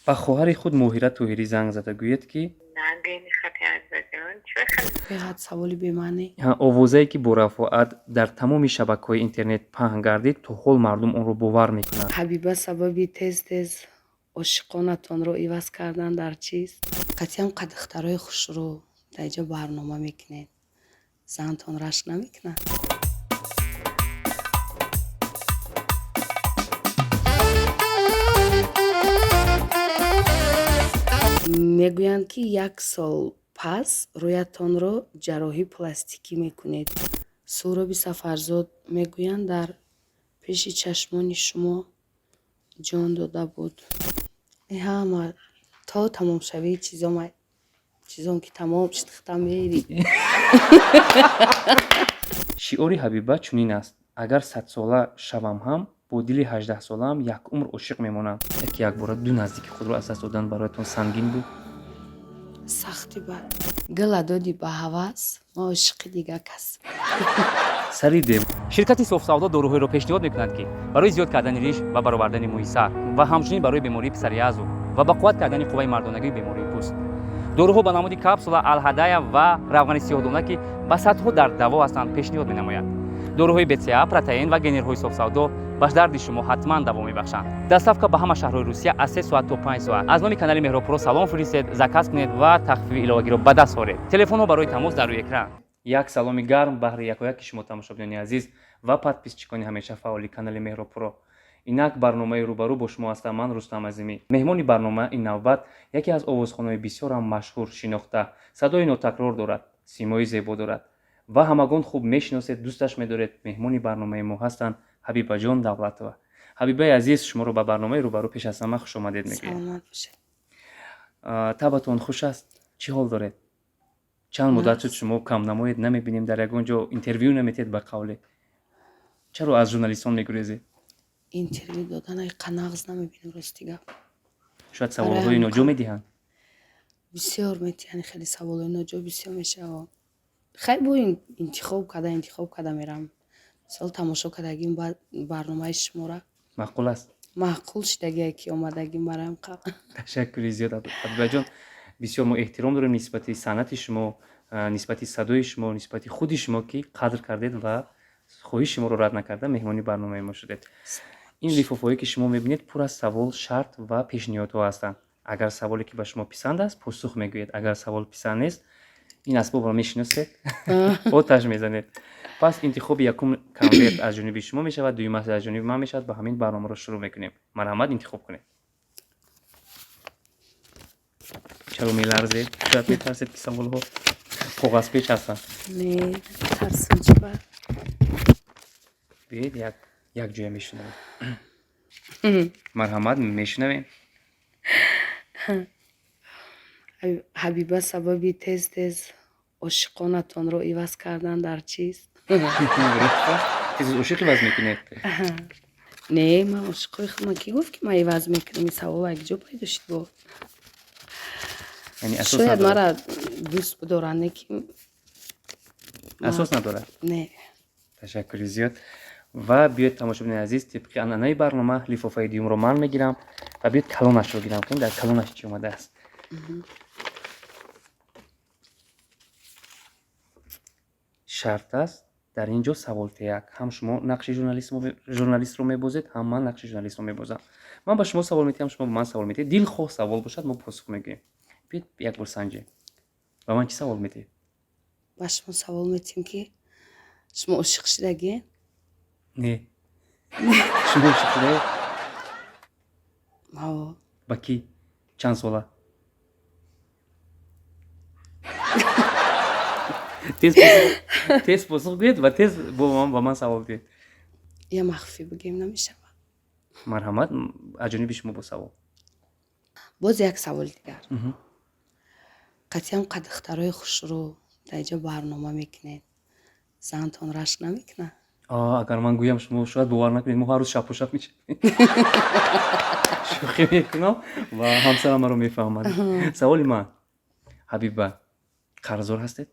Ба хоҳари худ Моҳира Тоҳирӣ занг зада гӯед, ки Беҳад саволи бемаънӣ. Овозае, ки бо рафоат дар тамоми шабакаҳои интернет паҳн гардид, то ҳол мардум онро бовар мекунанд. Ҳабиба, сабаби тез тез ошиқонатонро иваз кардан дар чист? Қатъиан қа духтарои хушрӯ дар инҷо барнома мекунед, зантон рашк намекунад? Мегӯянд, ки як сол пас рӯятонро ҷарроҳии пластикӣ мекунед. Суҳроби Сафарзод, мегӯянд, дар пеши чашмони шумо ҷон дода буд. Ҳама то тамомшавии чизом ки тамом шуд, худам мери. Шиори Ҳабиба чунин аст: агар 100-сола шавам ҳам, бо дили 18-солаам як умр ошиқ мемонам. Яке якбора ду наздики худро аз даст додан бароятон сангин буд? Сахти бад. Гула доди ба ҳавас, ма ошиқи дига кас. Сари дев. Ширкати Софсавдо доруҳоеро пешниҳод мекунад, ки барои зиёд кардани риш ва баровардани мӯи сар ва ҳамчунин барои бемории псориазу ва ба қувват кардани қувваи мардонагии бемории пӯст. Доруҳо ба намуди капсула, алҳадая ва равғани сиёҳдона, ки ба садҳо дард даво ҳастанд, пешниҳод менамояд. Доруҳои БЦА, протеин ва генерҳои Софсавдо ба дарди шумо ҳатман даво мебахшанд. Доставка ба ҳама шаҳрҳои Русия аз 3 соат то 5 соат. Аз номи канали Меҳробпуро салом фиристед, заказ кунед ва тахфифи иловагиро ба даст оред. Телефонҳо барои тамос дар рӯи экран. Як саломи гарм баҳри якояки шумо, тамошобинони азиз ва подписчикони ҳамеша фаъоли канали Меҳробпуро. Инак барномаи «Рӯбарӯ», бо шумо ҳастам ман, Рустам Азимӣ. Меҳмони барнома ин навбат яке аз овозхонаҳои бисёрам машҳур, шинохта, садои нотакрор дорад, симои зебо дорад ва ҳамагон хуб мешиносед, дӯсташ медоред. Меҳмони барномаи мо ҳастанд Ҳабибаҷон Давлатова. Ҳабибаи азиз, шуморо ба барномаи «Рӯбарӯ» пеш аз ҳама хушомадед мегӯем. Саломат бошед. Табатон хуш аст? Чӣ ҳол доред? Чанд муддат шуд, шумо камнамоед, намебинем, дар ягон ҷо интервю наметиҳед. Ба қавле, чаро аз журналистон мегурезед? Интервю додана қанағз намебинам, рости гап. Шояд саволҳои ноҷо медиҳанд? Бисёр метиҳанд, хеле саволҳои ноҷо бисёр мешава. Хай, бо интихоб карда мерам. Мисол, тамошо кардагим барномаи шумора. Маъқул аст? Маъқул шидагие, ки омадагим бароям. Ташаккури зиёд, Ҳабибаҷон. Бисёр мо эҳтиром дорем нисбати санъати шумо, нисбати садои шумо, нисбати худи шумо, ки қадр кардед ва хоҳиши шуморо рад накарда, меҳмони барномаи мо шудед. Ин лифофаҳое, ки шумо мебинед, пур аз савол, шарт ва пешниҳодҳо ҳастанд. Агар саволе, ки ба шумо писанд аст, посух мегӯед. Агар савол писанд нест, ин асбобро мешиносед, оташ мезанед. Пас интихоби якум конверт аз ҷониби шумо мешавад, дуюмаш аз ҷониби ман мешавад. Ба ҳамин барномаро шурӯъ мекунем. Марҳамат, интихоб кунед. Чаро меларзед? Шояд метарсед, ки саволҳо коғазпеч ҳастанд? Не, тарсам чиба? Биёед, як ҷоя мешунавем. Марҳамат, мешунавем. Ҳабиба, сабаби тез тез ошиқонатонро иваз кардан дар чист? Тез ошиқ иваз мекунед? Не, ман ошиқои худман ки гуфт, ки ман иваз мекунам? Ин савол як ҷо пайдо шуд бо? Яъне асос Шояд надорад? мара дӯст бидоранд, не ки Асос надорад? Не. Ташаккури зиёд. Ва биёед, тамошобинони азиз, тибқи анъанаи барнома лифофаи дуюмро ман мегирам ва биёед, калонашро гирам, ки дар калонаш чӣ омадааст. Шарт аст дар ин ҷо саволтеяк. Ҳам шумо нақши журналистро мебозед, ҳам ман нақши журналистро мебозам. Ман ба шумо савол метиҳам, шумо ба ман савол метиҳед. Дилхоҳ савол бошад, мо посух мегӯем. Биёед, як бор санҷем. Ба ман чӣ савол метиҳед? Ба шумо савол метиҳем, ки шумо ошиқ шудагӣ? Не, шумо ошиқ шудаед? Ҳаво. Ба кӣ, чанд сола? Тез тез посух гӯед ва тез ба ман савол диҳед. Я махфӣ бигӯем, намешавад? Марҳамат, аз ҷониби шумо бо савол. Боз як саволи дигар. Қатъиан қа духтарои хушрӯ дар инҷо барнома мекунед, зантон рашк намекунад? Агар ман гӯям, шумо шояд бовар накунед, мо ҳар рӯз шабпо шаб мешавем. Шӯхӣ мекунам ва ҳамсарам маро мефаҳмад. Саволи ман: Ҳабиба, қарздор ҳастед?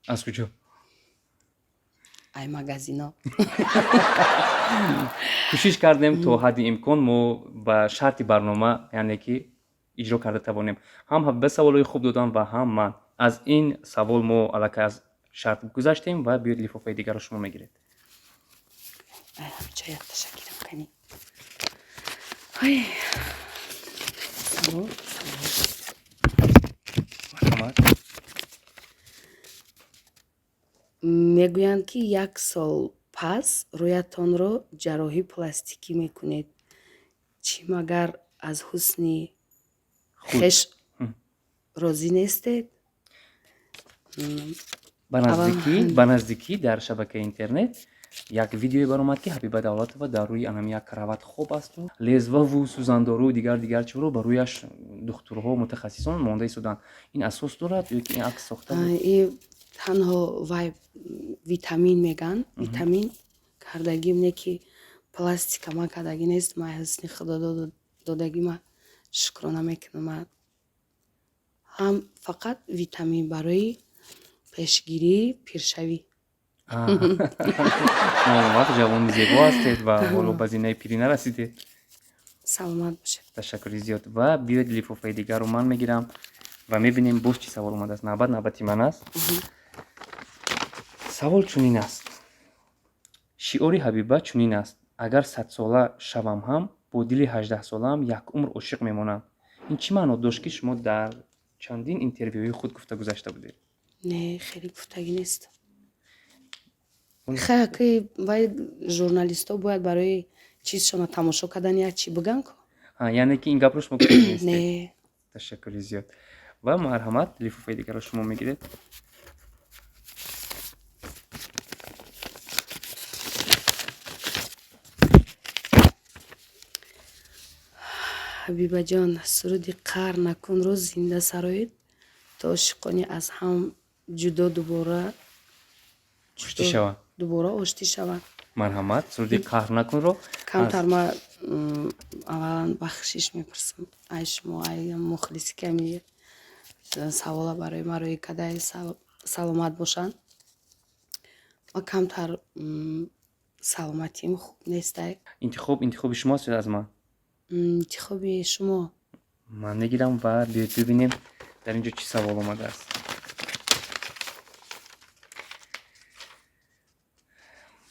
Аз куҷо? Ай магазино. Кӯшиш кардем то ҳадди имкон мо ба шарти барнома, яъне ки иҷро карда тавонем. Ҳам Ҳабиба саволҳои хуб додам ва ҳам ман. Аз ин савол мо аллакай аз шарт гузаштем ва биёед, лифофаи дигарро шумо мегиред. Ай, ҳамча якташа гирам кани. Ой. Савол, савол. Марҳамат. Мегӯянд, ки як сол пас рӯятонро ҷарроҳии пластикӣ мекунед. Чӣ, магар аз ҳусни худ хеш розӣ нестед? Ба наздикӣ, ба наздикӣ дар шабакаи интернет як видеое баромад, ки Ҳабиба Давлатова дар рӯи анами як кровать хоб асту лезваву сӯзандору дигар дигар чизро ба рӯяш духтурҳо, мутахассисон монда истоданд. Ин асос дорад ё ки ин акс сохта буд? И танҳо вай витамин меган, витамин кардагим, не ки пластика ман кардагӣ нест. Ман ҳусни худо додагӣ ма шукрона мекунам. Ман ҳам фақат витамин барои пешгирии пиршавӣ. Шумо он вақт ҷавони зебо ҳастед ва ҳоло ба зинаи пирӣ нарасидед. Саломат бошед. Ташаккури зиёд. Ва биёед, лифофаи дигарро ман мегирам ва мебинем, боз чӣ савол омадааст. Навбат навбати ман аст. Савол чунин аст: шиори Ҳабиба чунин аст: агар 100-сола шавам ҳам, бо дили 18-солаам як умр ошиқ мемонам. Ин чӣ маъно дошт, ки шумо дар чандин интервюи худ гуфта гузашта будед? Не, хеле гуфтагӣ нест. Хай, вай журналистҳо бояд барои чизшона тамошо кардан як чӣ биган ку. Яъне ки ин гапро шумо гуфта нестед? Не. Ташаккури зиёд. Ва марҳамат, лифофаи дигарро шумо мегиред. Ҳабибаҷон, суруди «Қаҳр накунро» зинда сароед, то ошиқони аз ҳам ҷудо дубора оштӣ шаванд. Дубора оштӣ шаванд. Марҳамат, суруди «Қаҳр накунро». Камтар ма аввалан бахшиш мепурсам ай шумо, ай мухлиси, ки ами савола барои ма рӯй кадай. Саломат бошанд. Ма камтар саломатиим хуб нестай. Интихоб интихоби шумост ё аз ман? Интихоби шумо. Ман мегирам ва биёед, бибинем, дар ин ҷо чӣ савол омадааст.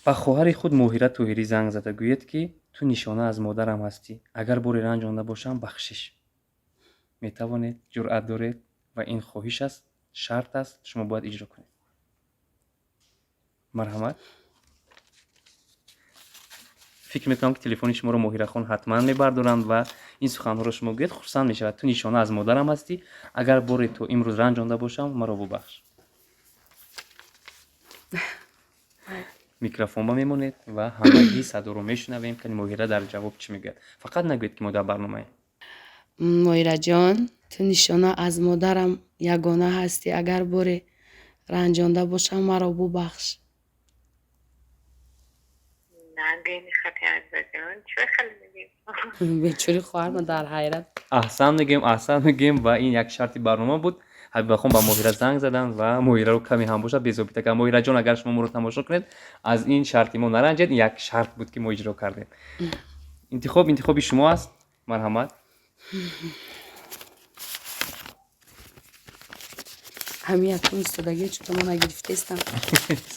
Ба хоҳари худ Моҳира Тоҳирӣ занг зада гӯед, ки ту нишона аз модарам ҳастӣ, агар боре ранҷонда бошам, бахшиш. Метавонед, ҷуръат доред ва ин хоҳиш аст, шарт аст, шумо бояд иҷро кунед. Марҳамат. Фикр мекунам, ки телефони шуморо Моҳирахон ҳатман мебардоранд ва ин суханҳоро шумо гӯед, хурсанд мешавад. Ту нишона аз модарам ҳастӣ, агар боре то имрӯз ранҷонда бошам, маро бубахш. Микрофон ба мемонед ва ҳамагӣ садоро мешунавем, ки Моҳира дар ҷавоб чӣ мегӯяд. Фақат нагӯед, ки мо дар барномаем. Моҳираҷон, ту нишона аз модарам ягона ҳастӣ, агар боре ранҷонда бошам, маро бубахш. Нагӯем, хати Азизаҷон, чӣ хеле мегӯем? Бечори хоҳарма дар ҳайрат. Аҳсан мегӯем, аҳсан мегӯем. Ва ин як шарти барнома буд. Ҳабибахон ба Моҳира занг заданд ва Моҳираро каме ҳам бошад безобита кард. Моҳираҷон, агар шумо моро тамошо кунед, аз ин шарти мо наранҷед, ин як шарт буд, ки мо иҷро кардем. Интихоб интихоби шумо аст. Марҳамат. Ҳамин якум истодагӣ чуто ма нагирифтаистам.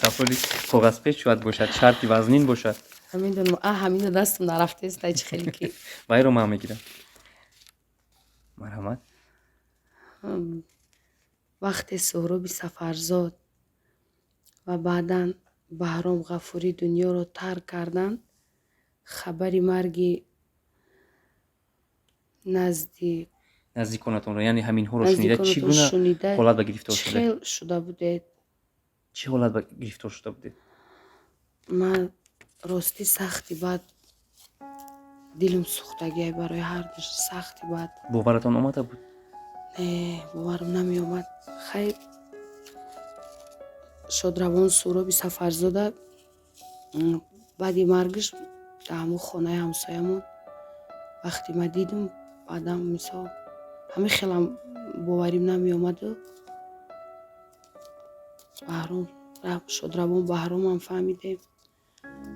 Саволи коғазпеч шояд бошад, шарти вазнин бошад. Ҳамидонам, а ҳамина дастам нарафтаист, ай чӣ хеле ки. Вайро ман мегирам. Марҳамат. Вақте Суҳроби Сафарзод ва баъдан Баҳром Ғафурӣ дунёро тарк карданд, хабари марги назди наздиконатонро, яъне ҳаминҳоро шунида, чӣ наздиконатон гуна шунида ҳолат ба гирифтор чӣ шудед? хел шуда будед? Чӣ ҳолат ба гирифтор шуда будед? Ман ростӣ сахти бад дилам сӯхтагиай барои ҳардуш, сахти бад. Боваратон омада буд? Не, боварам намеомад. Хай, шодравон Суҳроби Сафарзода баъди маргаш дар ҳамон хонаи ҳамсоямон вақте ма дидам, баъдам мисол ҳамин хелам боварим намеомаду Баҳром Шодравон Баҳромам фаҳмидем,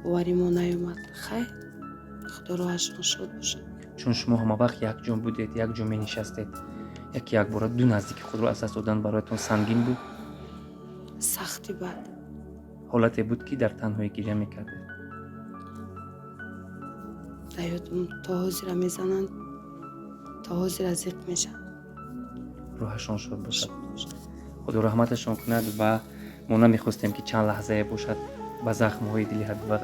бовари мо наёмад. Хай, Худо роҳашон шод бошад. Чун шумо ҳамавақт якҷо будед, якҷо менишастед, яки якбора ду наздики худро аз даст додан бароятон сангин буд? Сахти бад. Ҳолате буд, ки дар танҳоӣ гиря мекардед? Дар ёдам то ҳозира мезананд, то ҳозира зиқ мешавам. Рӯҳашон шод бошад, Худо раҳматашон кунад. Ва мо намехостем, ки чанд лаҳзае бошад, ба захмҳои дили Ҳабиба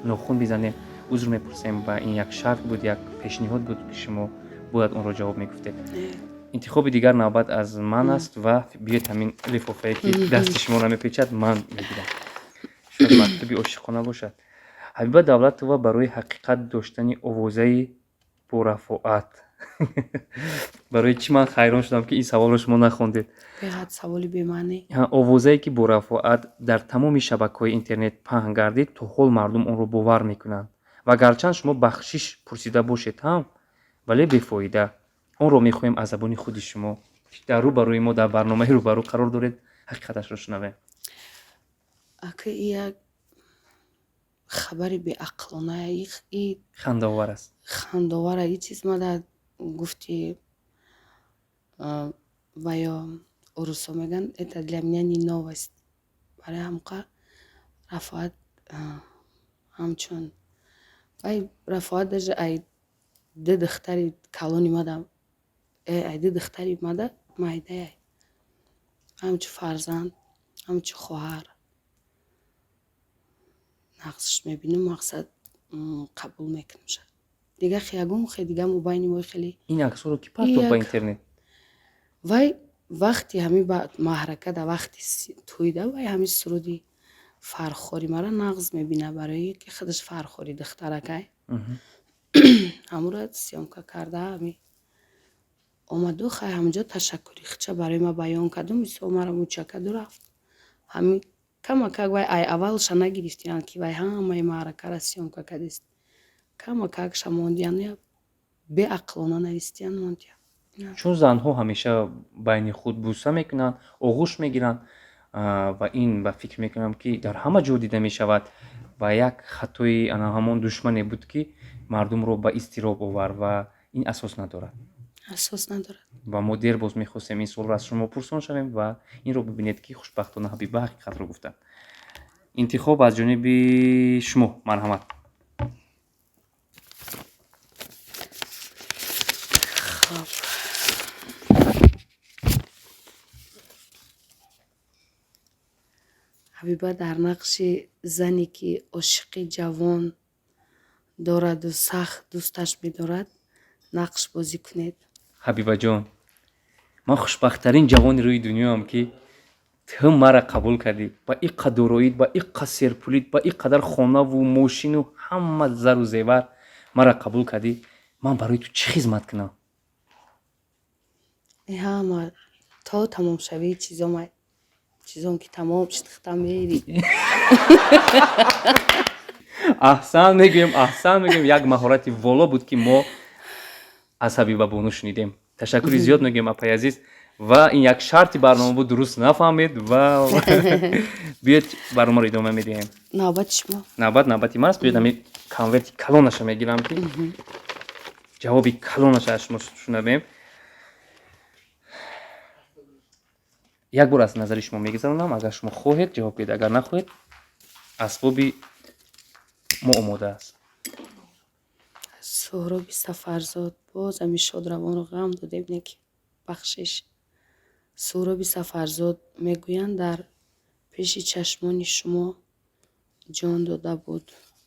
нохун бизанем. Узр мепурсем, ва ин як шарт буд, як пешниҳод буд, ки шумо бояд онро ҷавоб мегуфтед. Интихоби дигар навбат аз ман аст, ва биёед, ҳамин лифофае, ки дасти шуморо мепечад, ман мегирам. Шояд мактуби ошиқона бошад. Ҳабиба Давлатова барои ҳақиқат доштани овозаи борафоат. Барои чӣ ман ҳайрон шудам, ки ин саволро шумо нахондед? Беҳад саволи бемаънӣ. Овозае, ки борафоат дар тамоми шабакаҳои интернет паҳн гардид, то ҳол мардум онро бовар мекунанд, ва гарчанд шумо бахшиш пурсида бошед ҳам, вале бефоида. Онро мехоҳем аз забони худи шумо, дар рӯ барои мо дар барномаи рӯбарӯ қарор доред, ҳақиқаташро шунавем. Ака, и як хабари беақлона, и Хандаовар аст. Хандаовара. И чиз ма гуфти ва ё урусо мегӯянд, это для меня не новость. Барои ҳамқа Рафоат ҳамчун вай, Рафоат даже ай ду духтари калони мада, ай ду духтари мада майдаяй, ҳамчун фарзанд, ҳамчун хоҳар нақсш мебинам, мақсад қабул мекунам. Дигар ягон хе дига мобайни мо хеле. Ин аксҳоро ки партофт ба интернет? Вай вақти ҳамин маҳрака, да вақти тӯйда, вай ҳамин суруди Фархори мара нағз мебина, барои ки худаш Фархори духтаракай, ҳамура съёмка карда, ҳами омаду, хай, ҳаминҷо ташаккури худша барои ма баён карду, мисол, мара муча карду рафт. Ҳамин камакак вай ай аввалша нагирифтиянд, ки вай ҳамаи маъракара съёмка кардист. Камакакша мондиян, беақлона навистиян, мондиян. Чун занҳо ҳамеша байни худ бӯса мекунанд, оғӯш мегиранд, ва ин ба фикр мекунам, ки дар ҳама ҷо дида мешавад, ва як хатои ана ҳамон душмане буд, ки мардумро ба изтироб овард, ва ин асос надорад. Асос надорад. Ва мо дер боз мехостем ин суолро аз шумо пурсон шавем, ва инро бибинед, ки хушбахтона Ҳабиба ҳақиқатро гуфтанд. Интихоб аз ҷониби шумо, марҳамат. Хоб, Ҳабиба дар нақши зане, ки ошиқи ҷавон дораду сахт дӯсташ медорад, нақш бозӣ кунед. Ҳабибаҷон, ман хушбахттарин ҷавони рӯи дунёам, ки ту мара қабул кардӣ ба иққа дороит, ба иққа серпулит, ба ин қадар хонаву мошину ҳама зару зевар мара қабул кардӣ. Ман барои ту чӣ хизмат кунам? Ҳама то тамомшавии чизом, чизом ки тамом шуд, худам мери. Аҳсан мегӯем, аҳсан мегӯем. Як маҳорати воло буд, ки мо аз Ҳабиба бону шунидем. Ташаккури зиёд мегӯем, апаи азиз. Ва ин як шарти барнома буд, дуруст нафаҳмед. Ва биёед, барномаро идома медиҳем. Навбати шумо. Навбат навбати ман аст. Биёед, ҳамин конверти калонаша мегирам, ки ҷавоби калонаша аз шумо шунавем. Як бор аз назари шумо мегузаронам. Агар шумо хоҳед, ҷавоб диҳед, агар нахоҳед, асбоби мо омода аст. Суҳроби Сафарзод, боз ҳами шодравонро ғам додем, не ки бахшиш. Суҳроби Сафарзод, мегӯянд, дар пеши чашмони шумо ҷон дода буд,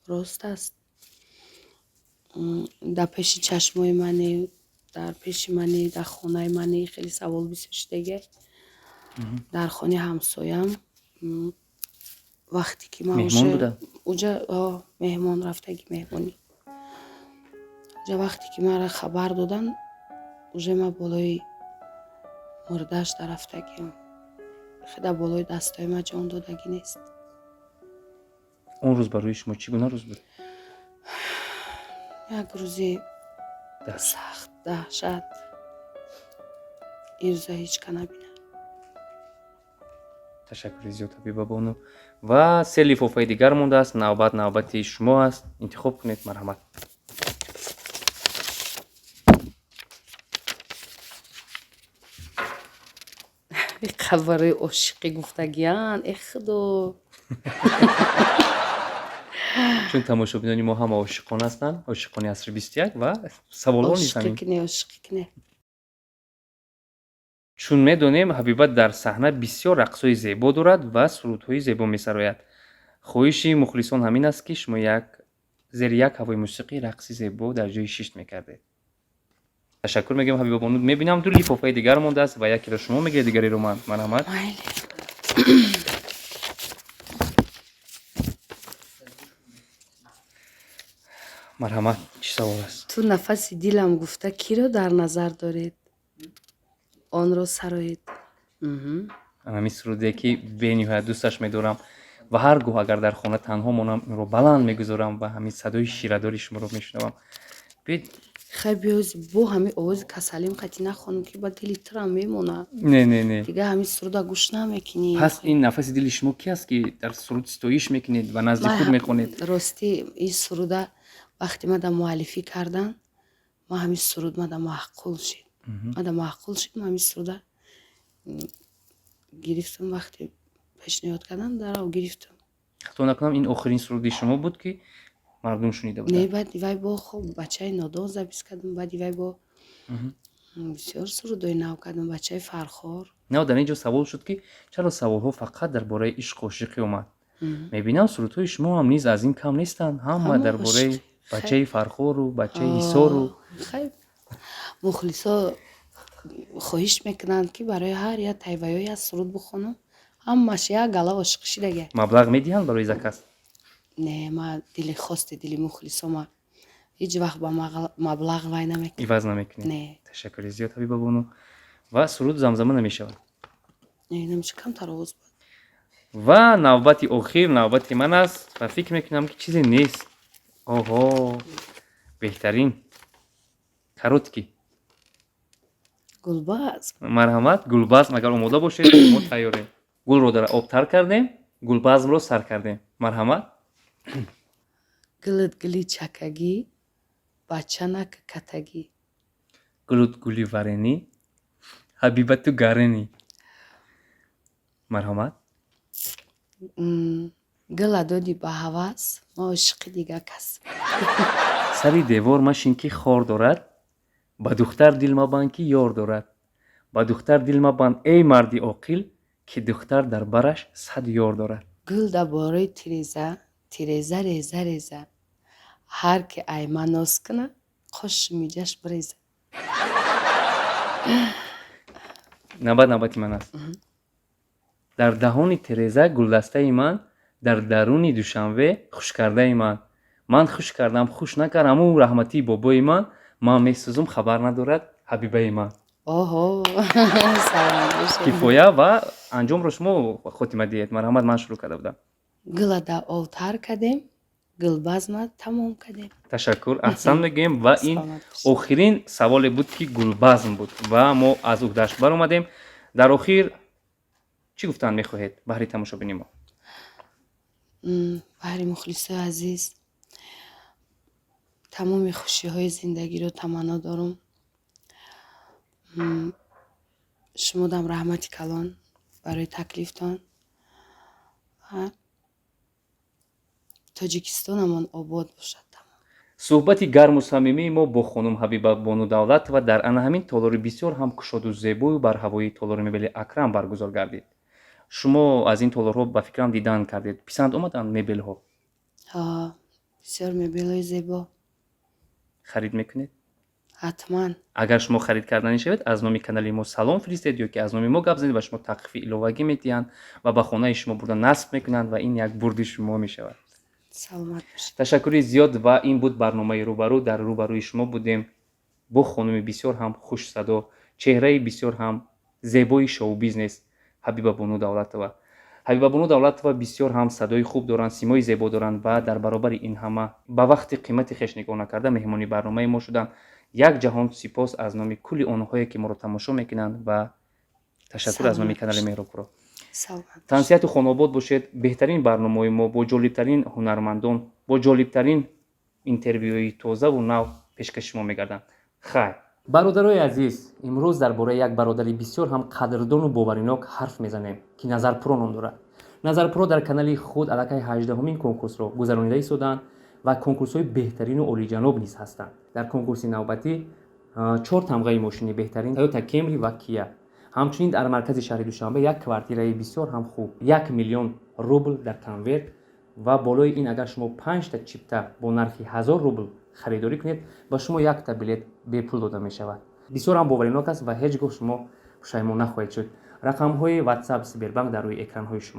рост аст? Дар пеши чашмои мане, дар пеши мане, дар хонаи мане, хеле савол бисёр шудагиа. Дар хонаи ҳамсоям, вақте ки ман Меҳмон буда? Уҷа меҳмон рафтаги, меҳмонӣ. Уҷа вақте ки маро хабар доданд, уже ман болои мурдааш дарафтагиам. Хеда болои дастои ман ҷон додагӣ нест. Он рӯз барои шумо чӣ гуна рӯз буд? Як рӯзи сахт, даҳшат. Ин рӯза ҳеҷ ка набинад. Ташаккури зиёд, Ҳабибабону. Ва се лифофаи дигар мондааст. Навбат навбати шумо аст, интихоб кунед, марҳамат. Барои ошиқӣ гуфтагиян, э худо. Чун тамошобинони мо ҳама ошиқон ҳастанд, ошиқони асри 21, ва саволҳо низ Ошиқӣ ҳамин. Кине, ошиқӣ кине. Чун медонем, Ҳабиба дар саҳна бисёр рақсҳои зебо дорад ва сурудҳои зебо месарояд, хоҳиши мухлисон ҳамин аст, ки шумо як зери як ҳавои мусиқӣ рақси зебо дар ҷои шишт мекардед. Ташаккур мегӯям, Ҳабибабону. Мебинам, ду лифофаи дигар мондааст ва якеро шумо мегиред, дигареро ман. Марҳамат. Майли. Марҳамат, чӣ савол аст? Ту нафаси дилам гуфта киро дар назар доред? Онро сароед. Ҳамин суруде, ки бениҳоят дӯсташ медорам ва ҳар гоҳ агар дар хона танҳо монам, инро баланд мегузорам ва ҳамин садои ширадори шуморо мешунавам. Биёед. Хай, биёз, бо ҳамин овози касалим қати нахонам, ки ба дили турам мемонад. Не, не, не. Дига ҳамин суруда гӯш намекунӣ. Пас ин нафаси дили шумо ки аст, ки дар суруд ситоиш мекунед ва назди худ мехонед? Ростӣ, ин суруда вақте мада муаллифӣ кардан, ма ҳамин суруд мада маъқул шид, мада маъқул шид. Ма ҳамин суруда гирифтам, вақте пешниҳод кардан, дарав гирифтам. Хато накунам, ин охирин суруди шумо буд, ки мардум шунида Не. буданд? Баъди вай бо хоб бачаи нодон запись кардам, баъди вай бо бисёр сурудои нав кардам, бачаи Фархор. На, дар ин ҷо савол шуд, ки чаро саволҳо фақат дар бораи ишқу ошиқӣ омад. Мебинам, сурудҳои шумо ҳам низ аз ин кам нестанд, ҳама Ҳама дар бораи ошиқӣ. бачаи Фархору бачаи Ҳисору. Хай, мухлисо хоҳиш мекунанд, ки барои ҳар як тайваё як суруд бихонам. Ҳамаш як гала ошиқӣ шидага. Маблағ медиҳанд барои заказ? Не, ма дили хости дили мухлисо, ма ҳеҷ вақт ба маблағ вай намекунам. Иваз намекунед? Не. Ташаккури зиёд, Ҳабибабону. Ва суруд замзама намешавад? Не, намеша, камтар овоз буд. Ва навбати охир навбати ман аст ва фикр мекунам, ки чизе нест. Оҳо, беҳтарин, короткий. Гулбазм. Марҳамат, гулбазм. Агар омода бошед, мо тайёрем. Гулро дар об тар кардем, гулбазмро сар кардем. Марҳамат. Гулут гули чакагӣ, бача нак катагӣ. Гулут гули варенӣ, Ҳабибату гаренӣ. Марҳамат. Гула доди ба ҳавас, ма ошиқи дига кас. Сари девор машин, ки хор дорад, ба духтар дил мабанд, ки ёр дорад. Ба духтар дил мабанд, эй марди оқил, ки духтар дар бараш сад ёр дорад. Гул дар бораи тиреза, тиреза реза реза, ҳар ки ай ман ноз куна, қошу миҷаш биреза. Навбат навбати ман аст. Дар даҳони тереза гулдастаи ман, дар даруни Душанбе хушкардаи ман. Ман хуш кардам, хуш накардам, ӯ раҳматии бобои ман. Ман месӯзум, хабар надорад Ҳабибаи ман. Оҳо, саломат бошед. Кифоя, ва анҷомро шумо хотима диҳед, марҳамат. Ман шурӯъ карда будам. Гула дар ов тар кардем, гулбазма тамом кардем. Ташаккур, аҳсан мегӯем. Ва ин Саломат бошед. охирин саволе буд, ки гулбазм буд, ва мо аз уҳдаш баромадем. Дар охир чӣ гуфтан мехоҳед баҳри тамошобини мо? Баҳри мухлисои азиз тамоми хушиҳои зиндагиро таманно дорам. Шумодам раҳмати калон барои таклифтон. Ва Тоҷикистонамон обод бошад, тамом. Суҳбати гарму самимии мо бо хонум Ҳабиба Бону Давлатова дар ана ҳамин толори бисёр ҳам кушоду зебою барҳавои толори мебели Акрам баргузор гардид. Шумо аз ин толорҳо, ба фикрам, дидан кардед. Писанд омаданд мебелҳо? Ҳа, бисёр мебелҳои зебо. Харид мекунед? Ҳатман. Агар шумо харид карданӣ шавед, аз номи канали мо салом фиристед ё ки аз номи мо гап занед, ба шумо тахфифи иловагӣ медиҳанд ва ба хонаи шумо бурда насб мекунанд, ва ин як бурди шумо мешавад. Саломат бошед. Ташаккури зиёд. Ва ин буд барномаи «Рӯбарӯ». Дар рӯбарӯи шумо будем бо хонуми бисёр ҳам хушсадо, чеҳраи бисёр ҳам зебои шоу-бизнес, Ҳабибабону Давлатова. Ҳабибабону Давлатова бисёр ҳам садои хуб доранд, симои зебо доранд ва дар баробари ин ҳама ба вақти қимати хеш нигоҳ накарда, меҳмони барномаи мо шуданд. Як ҷаҳон сипос аз номи кулли онҳое, ки моро тамошо мекунанд, ва ташаккур аз номи Саломат канали бошед. Меҳробпуро. Саломат. Тансиҳату хонобод бошед. Беҳтарин барномаҳои мо бо ҷолибтарин ҳунармандон, бо ҷолибтарин интервюи тозаву нав пешкаши шумо мегарданд. Хайр, бародарои азиз, имрӯз дар бораи як бародари бисёр ҳам қадрдону боваринок ҳарф мезанем, ки Назарпуро ном дорад. Назарпуро дар канали худ аллакай 18-умин конкурсро гузаронида истодаанд ва конкурсҳои беҳтарину олиҷаноб низ ҳастанд. Дар конкурси навбатӣ чор тамғаи мошини беҳтарин Тойота Кемри ва Кия, ҳамчунин дар маркази шаҳри Душанбе як квартираи бисёр ҳам хуб, 1 миллион рубл дар конверт ва болои ин, агар шумо панҷта чипта бо нархи 1000 рубл харидорӣ кунед, ба шумо якта билет бепул дода мешавад. Бисёр ҳам боваринок аст ва ҳеҷ гоҳ шумо пушаймон нахоҳед шуд. Рақамҳои WhatsApp, Сбербанк дар рӯи экранҳои шумо.